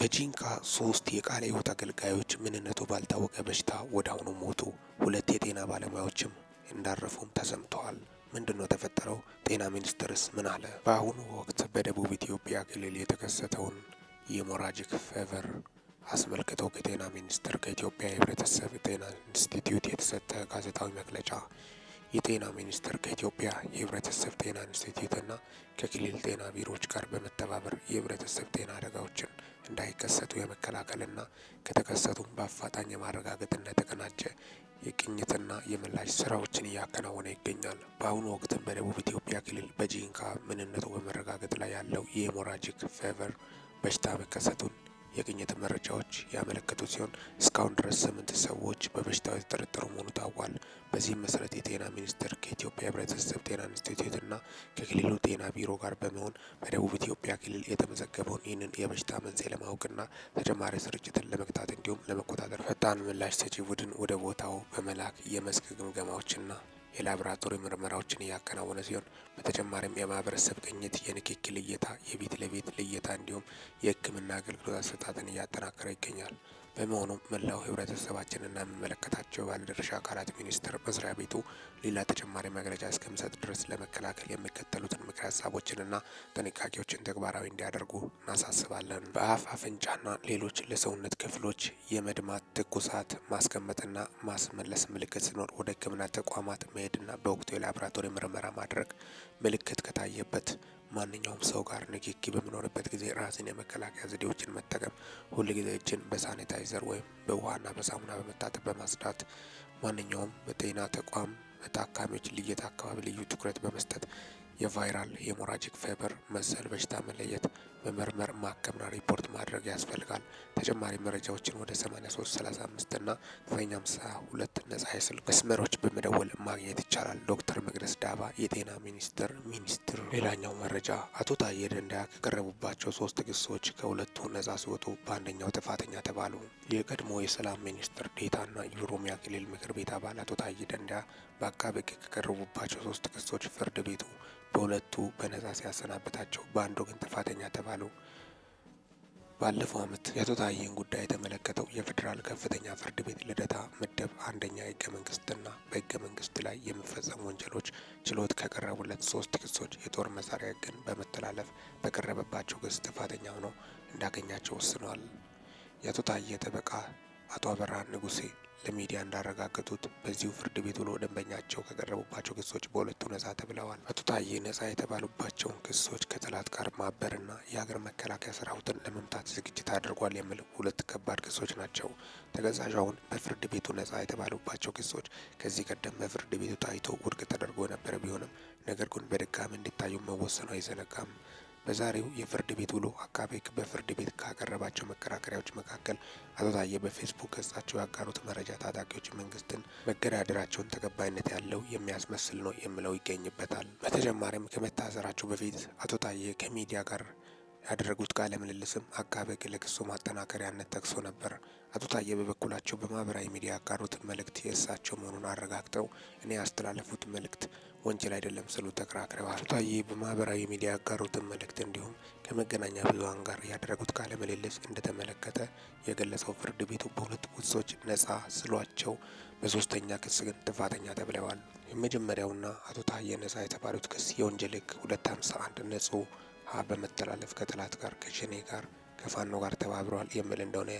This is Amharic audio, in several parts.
በጂንካ 3 የቃለ ሕይወት አገልጋዮች ምንነቱ ባልታወቀ በሽታ ወዲያውኑ ሞቱ። 2 የጤና ባለሙያዎችም እንዳረፉም ተሰምተዋል። ምንድነው ተፈጠረው? ጤና ሚኒስትርስ ምን አለ? በአሁኑ ወቅት በደቡብ ኢትዮጵያ ክልል የተከሰተውን የ hemorrhagic fever አስመልክቶ ከጤና ሚኒስቴር ከኢትዮጵያ የህብረተሰብ ጤና ኢንስቲትዩት የተሰጠ ጋዜጣዊ መግለጫ። የጤና ሚኒስቴር ከኢትዮጵያ የህብረተሰብ ጤና ኢንስቲትዩትና ከክልል ጤና ቢሮዎች ጋር በመተባበር የህብረተሰብ ጤና አደጋዎችን እንዳይከሰቱ የመከላከልና ከተከሰቱም በአፋጣኝ የማረጋገጥና የተቀናጀ የቅኝትና የምላሽ ስራዎችን እያከናወነ ይገኛል። በአሁኑ ወቅትም በደቡብ ኢትዮጵያ ክልል በጂንካ ምንነቱ በመረጋገጥ ላይ ያለው የ hemorrhagic fever በሽታ መከሰቱን የግኝት መረጃዎች ያመለከቱ ሲሆን እስካሁን ድረስ 8 ሰዎች በበሽታው የተጠረጠሩ መሆኑ ታውቋል። በዚህም መሰረት የጤና ሚኒስቴር ከኢትዮጵያ ህብረተሰብ ጤና ኢንስቲትዩትና ከክልሉ ጤና ቢሮ ጋር በመሆን በደቡብ ኢትዮጵያ ክልል የተመዘገበውን ይህንን የበሽታ መንስኤ ለማወቅና ተጨማሪ ስርጭትን ለመግታት እንዲሁም ለመቆጣጠር ፈጣን ምላሽ ሰጪ ቡድን ወደ ቦታው በመላክ የመስክ ግምገማዎችና የላብራቶሪ ምርመራዎችን እያከናወነ ሲሆን በተጨማሪም የማህበረሰብ ቅኝት፣ የንክኪ ልየታ፣ የቤት ለቤት ልየታ እንዲሁም የህክምና አገልግሎት አሰጣጥን እያጠናከረ ይገኛል። በመሆኑም መላው ህብረተሰባችንና የሚመለከታቸው ባለድርሻ አካላት ሚኒስቴር መስሪያ ቤቱ ሌላ ተጨማሪ መግለጫ እስከሚሰጥ ድረስ ለመከላከል የሚከተሉትን ምክረ ሀሳቦችንና ጥንቃቄዎችን ተግባራዊ እንዲያደርጉ እናሳስባለን። በአፍ አፍንጫና ሌሎች ለሰውነት ክፍሎች የመድማት፣ ትኩሳት፣ ማስቀመጥና ማስመለስ ምልክት ሲኖር ወደ ህክምና ተቋማት መሄድና በወቅቱ የላብራቶሪ ምርመራ ማድረግ፣ ምልክት ከታየበት ማንኛውም ሰው ጋር ንክኪ በሚኖርበት ጊዜ ራስን የመከላከያ ዘዴዎችን መጠቀም፣ ሁልጊዜ እጅን በሳኒታይዘር ወይም በውሃና በሳሙና በመታጠብ በማጽዳት፣ ማንኛውም በጤና ተቋም በታካሚዎች ልየታ አካባቢ ልዩ ትኩረት በመስጠት የ viral hemorrhagic fever መሰል በሽታ መለየት፣ መመርመር፣ ማከምና ሪፖርት ማድረግ ያስፈልጋል። ተጨማሪ መረጃዎችን ወደ 8335 እና 952 ነጻ የስልክ መስመሮች በመደወል ማግኘት ይቻላል። ዶክተር መቅደስ ዳባ የጤና ሚኒስቴር ሚኒስትር። ሌላኛው መረጃ አቶ ታዬ ደንደአ ከቀረቡባቸው 3 ክሶች ከሁለቱ ነጻ ሲወጡ በአንደኛው ጥፋተኛ ተባሉ። የቀድሞ የሰላም ሚኒስትር ዴኤታና የኦሮሚያ ክልል ምክር ቤት አባል አቶ ታዬ ደንደአ በአቃቤ ሕግ ከቀረቡባቸው 3 ክሶች ፍርድ ቤቱ በሁለቱ በነጻ ሲያሰናብታቸው በአንዱ ግን ጥፋተኛ ተባሉ። ባለፈው አመት የአቶ ታዬን ጉዳይ የተመለከተው የፌዴራል ከፍተኛ ፍርድ ቤት ልደታ ምድብ አንደኛ ህገ መንግስትና በህገ መንግስት ላይ የሚፈጸሙ ወንጀሎች ችሎት ከቀረቡለት 3 ክሶች የጦር መሳሪያ ህግን በመተላለፍ በቀረበባቸው ክስ ጥፋተኛ ሆነው እንዳገኛቸው ወስኗል። የአቶ ታዬ ጠበቃ አቶ አበራ ንጉሴ ለሚዲያ እንዳረጋገጡት በዚሁ ፍርድ ቤት ውሎ ደንበኛቸው ከቀረቡባቸው ክሶች በሁለቱ ነጻ ተብለዋል። አቶ ታዬ ነጻ የተባሉባቸውን ክሶች ከጠላት ጋር ማበርና የሀገር መከላከያ ሰራዊትን ለመምታት ዝግጅት አድርጓል የሚል 2 ከባድ ክሶች ናቸው። ተከሳሹ አሁን በፍርድ ቤቱ ነጻ የተባሉባቸው ክሶች ከዚህ ቀደም በፍርድ ቤቱ ታይቶ ውድቅ ተደርጎ የነበረ ቢሆንም ነገር ግን በድጋሚ እንዲታዩ መወሰኑ አይዘነጋም። በዛሬው የፍርድ ቤት ውሎ አቃቤ ሕግ በፍርድ ቤት ካቀረባቸው መከራከሪያዎች መካከል አቶ ታዬ በፌስቡክ ገጻቸው ያጋሩት መረጃ ታጣቂዎች መንግስትን መገዳደራቸውን ተቀባይነት ያለው የሚያስመስል ነው የሚለው ይገኝበታል። በተጨማሪም ከመታሰራቸው በፊት አቶ ታዬ ከሚዲያ ጋር ያደረጉት ቃለ ምልልስም አቃቤ ሕግ ለክሱ ማጠናከሪያነት ጠቅሶ ነበር። አቶ ታዬ በበኩላቸው በማህበራዊ ሚዲያ ያጋሩት መልእክት የእሳቸው መሆኑን አረጋግጠው እኔ ያስተላለፉት መልእክት ወንጀል አይደለም ሲሉ ተከራክረዋል። አቶ ታዬ በማህበራዊ ሚዲያ ያጋሩትን መልእክት እንዲሁም ከመገናኛ ብዙሃን ጋር ያደረጉት ቃለ ምልልስ እንደተመለከተ የገለጸው ፍርድ ቤቱ በሁለት ክሶች ነጻ ስሏቸው በሶስተኛ ክስ ግን ጥፋተኛ ተብለዋል። የመጀመሪያውና አቶ ታዬ ነጻ የተባሉት ክስ የወንጀል ሕግ 251 ንጹህ ሀ በመተላለፍ ከጠላት ጋር ከሸኔ ጋር ከፋኖ ጋር ተባብረዋል የሚል እንደሆነ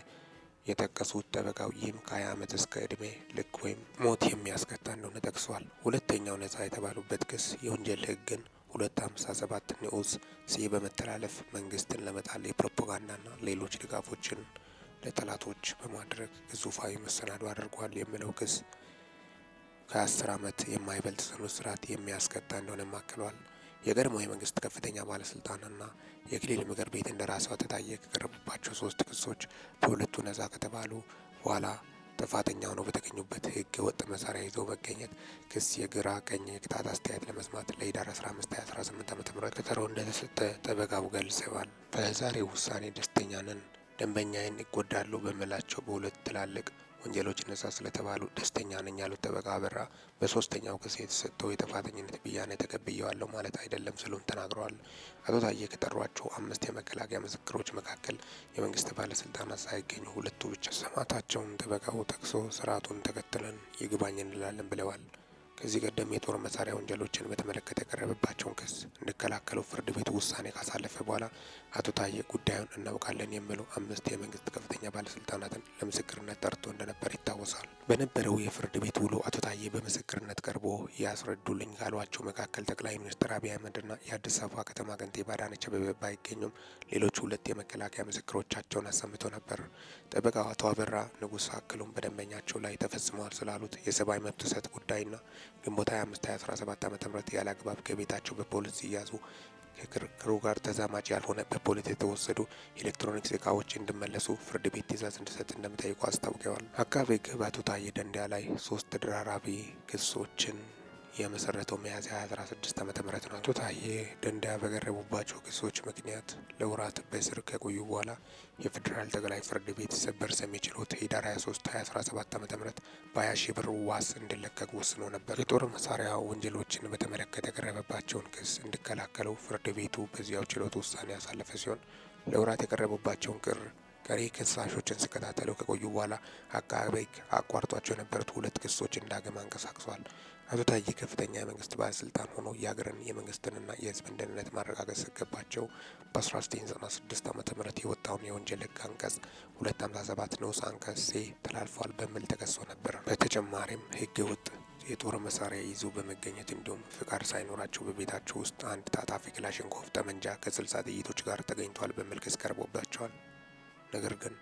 የጠቀሱት ጠበቃው ይህም ከ20 ዓመት እስከ እድሜ ልክ ወይም ሞት የሚያስቀጣ እንደሆነ ጠቅሷል። ሁለተኛው ነጻ የተባሉበት ክስ የወንጀል ሕግን 257 ንዑስ ሲ በመተላለፍ መንግስትን ለመጣል የፕሮፓጋንዳና ሌሎች ድጋፎችን ለጠላቶች በማድረግ ግዙፋዊ መሰናዶ አድርጓል የሚለው ክስ ከ10 ዓመት የማይበልጥ ጽኑ እስራት የሚያስቀጣ እንደሆነ አክለዋል። የቀድሞ የመንግስት ከፍተኛ ባለስልጣንና የክልል ምክር ቤት እንደራሴው አቶ ታዬ ከቀረቡባቸው 3 ክሶች በሁለቱ ነጻ ከተባሉ በኋላ ጥፋተኛ ሆነው በተገኙበት ህገ ወጥ መሳሪያ ይዘው መገኘት ክስ የግራ ቀኝ የቅጣት አስተያየት ለመስማት ለህዳር 15 2018 ዓመተ ምህረት ቀጠሮ እንደተሰጠ ጠበቃው ገልጸዋል። በዛሬው ውሳኔ ደስተኛ ነን፣ ደንበኛዬን ይጎዳሉ በምላቸው በሁለት ትላልቅ ወንጀሎች ነጻ ስለተባሉ ደስተኛ ነኝ ያሉት ጠበቃ አበራ በሶስተኛው ክስ የተሰጠው የጥፋተኝነት ብያኔ ተቀብየዋለሁ ማለት አይደለም ሲሉም ተናግረዋል። አቶ ታዬ ከጠሯቸው 5 የመከላከያ ምስክሮች መካከል የመንግስት ባለስልጣናት ሳይገኙ ሁለቱ ብቻ ሰማታቸውን ጠበቃው ጠቅሶ ስርዓቱን ተከትለን ይግባኝ እንላለን ብለዋል። ከዚህ ቀደም የጦር መሳሪያ ወንጀሎችን በተመለከተ የቀረበባቸውን ክስ እንዲከላከሉ ፍርድ ቤቱ ውሳኔ ካሳለፈ በኋላ አቶ ታዬ ጉዳዩን እናውቃለን የሚሉ 5 የመንግስት ከፍተኛ ባለስልጣናትን ለምስክርነት ጠርቶ እንደነበር ይታወሳል። በነበረው የፍርድ ቤት ውሎ አቶ ታዬ በምስክርነት ቀርቦ ያስረዱልኝ ካሏቸው መካከል ጠቅላይ ሚኒስትር አብይ አህመድና የአዲስ አበባ ከተማ ከንቲባ አዳነች አቤቤ ባይገኙም ሌሎች 2 የመከላከያ ምስክሮቻቸውን አሰምተው ነበር። ጠበቃው አቶ አበራ ንጉስ አክለውም በደንበኛቸው ላይ ተፈጽመዋል ስላሉት የሰብአዊ መብት ጥሰት ጉዳይና ግንቦት 25 2017 ዓ.ም ያለ አግባብ ከቤታቸው በፖሊስ ሲያዙ ከክርክሩ ጋር ተዛማጅ ያልሆነ በፖሊስ የተወሰዱ ኤሌክትሮኒክስ እቃዎች እንዲመለሱ ፍርድ ቤት ትዕዛዝ እንዲሰጥ እንደሚጠይቁ አስታውቀዋል። አቃቤ ሕግ በአቶ ታዬ ደንደአ ላይ 3 ተደራራቢ ክሶችን የመሰረተው ሚያዝያ 2016 ዓ.ም ነው። አቶ ታዬ ደንደአ በቀረቡባቸው ክሶች ምክንያት ለወራት በእስር ከቆዩ በኋላ የፌዴራል ጠቅላይ ፍርድ ቤት ሰበር ሰሚ ችሎት ህዳር 23 2017 ዓ.ም በ20 ሺህ ብር ዋስ እንዲለቀቁ ወስኖ ነበር። የጦር መሳሪያ ወንጀሎችን በተመለከተ የቀረበባቸውን ክስ እንዲከላከሉ ፍርድ ቤቱ በዚያው ችሎት ውሳኔ ያሳለፈ ሲሆን ለወራት የቀረቡባቸውን ቀሪ ከሳሾችን ሲከታተሉ ከቆዩ በኋላ አቃቤ ሕግ አቋርጧቸው የነበሩት 2 ክሶችን ዳግም አንቀሳቅሷል። አቶ ታዬ ከፍተኛ የመንግስት ባለስልጣን ሆኖ የሀገርን የመንግስትንና የህዝብን ደህንነት ማረጋገጥ ሲገባቸው በ1996 ዓ.ም የወጣውን የወንጀል ህግ አንቀጽ 257 ንዑስ አንቀጽ ሴ ተላልፏል በሚል ተከሶ ነበር። በተጨማሪም ህገ ወጥ የጦር መሳሪያ ይዞ በመገኘት እንዲሁም ፍቃድ ሳይኖራቸው በቤታቸው ውስጥ አንድ ታጣፊ ክላሽንኮቭ ጠመንጃ ከ60 ጥይቶች ጋር ተገኝቷል በሚል ክስ ቀርቦባቸዋል። ነገር ግን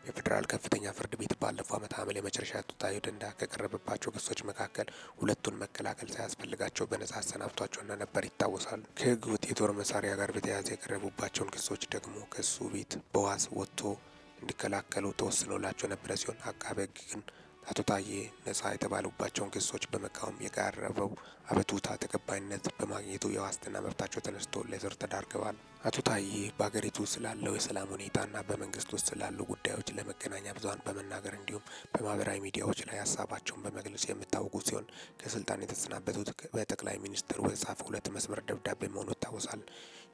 የፌዴራል ከፍተኛ ፍርድ ቤት ባለፈው ዓመት ሐምሌ መጨረሻ አቶ ታዬ ደንደአ ከቀረበባቸው ክሶች መካከል 2ቱን መከላከል ሳያስፈልጋቸው በነጻ አሰናብቷቸው እንደነበር ይታወሳል። ከህገ ወጥ የጦር መሳሪያ ጋር በተያያዘ የቀረቡባቸውን ክሶች ደግሞ ከሱ ቤት በዋስ ወጥቶ እንዲከላከሉ ተወስኖላቸው የነበረ ሲሆን አቃቤ ሕግ ግን አቶ ታዬ ነጻ የተባሉባቸውን ክሶች በመቃወም የቀረበው አቤቱታ ተቀባይነት በማግኘቱ የዋስትና መብታቸው ተነስቶ ለእስር ተዳርገዋል። አቶ ታዬ በአገሪቱ ስላለው የሰላም ሁኔታና በመንግስት ውስጥ ስላሉ ጉዳዮች ለመገናኛ ብዙኃን በመናገር እንዲሁም በማህበራዊ ሚዲያዎች ላይ ሀሳባቸውን በመግለጽ የሚታወቁ ሲሆን ከስልጣን የተሰናበቱት በጠቅላይ ሚኒስትሩ በተጻፈ 2 መስመር ደብዳቤ መሆኑ ይታወሳል።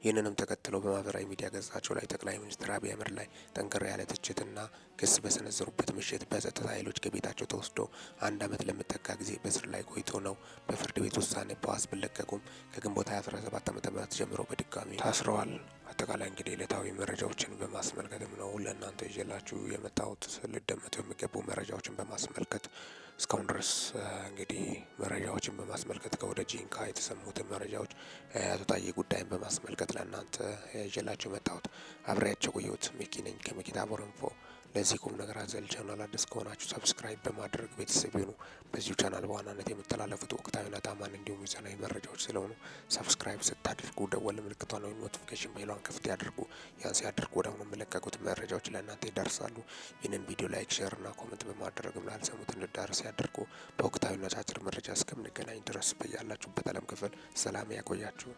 ይህንንም ተከትሎ በማህበራዊ ሚዲያ ገጻቸው ላይ ጠቅላይ ሚኒስትር አብይ አህመድ ላይ ጠንከር ያለ ትችትና ክስ በሰነዘሩበት ምሽት በጸጥታ ኃይሎች ከቤታቸው ተወስዶ 1 ዓመት ለሚጠጋ ጊዜ በእስር ላይ ቆይቶ ነው በፍርድ ቤት ውሳኔ በዋስ ቢለቀቁም ከግንቦት 2017 ዓ.ም ጀምሮ በድጋሚ ታስረዋል። አጠቃላይ እንግዲህ ዕለታዊ መረጃዎችን በማስመልከትም ነው ለእናንተ ይዤላችሁ የመጣሁት። ሊደመጡ የሚገቡ መረጃዎችን በማስመልከት እስካሁን ድረስ እንግዲህ መረጃዎችን በማስመልከት ከወደ ጂንካ የተሰሙትን መረጃዎች አቶ ታዬ ጉዳይን በማስመልከት ለእናንተ ይዤላችሁ የመጣሁት። አብሬያቸው ቆየሁት። ሚኪ ነኝ ከሚኪታ ቦረንፎ። ለዚህ ቁም ነገር አዘል ቻናል አዲስ ከሆናችሁ subscribe በማድረግ ቤተሰብ ይሁኑ። በዚሁ ቻናል በዋናነት የሚተላለፉት ወቅታዊና ታማኝ እንዲሁም ሚዛናዊ መረጃዎች ስለሆኑ subscribe ስታደርጉ ደወል ምልክቷን ወይም notification bell ኧን ክፍት ያድርጉ። ያን ሲያደርጉ ወዲያውኑ የሚለቀቁት መረጃዎች ለእናንተ ይደርሳሉ። ይህንን ቪዲዮ like፣ share እና comment በማድረግም ላልሰሙት እንዲዳረስ ያድርጉ። በወቅታዊና አጫጭር መረጃ እስከምንገናኝ ድረስ በያላችሁበት ዓለም ክፍል ሰላም ያቆያችሁ።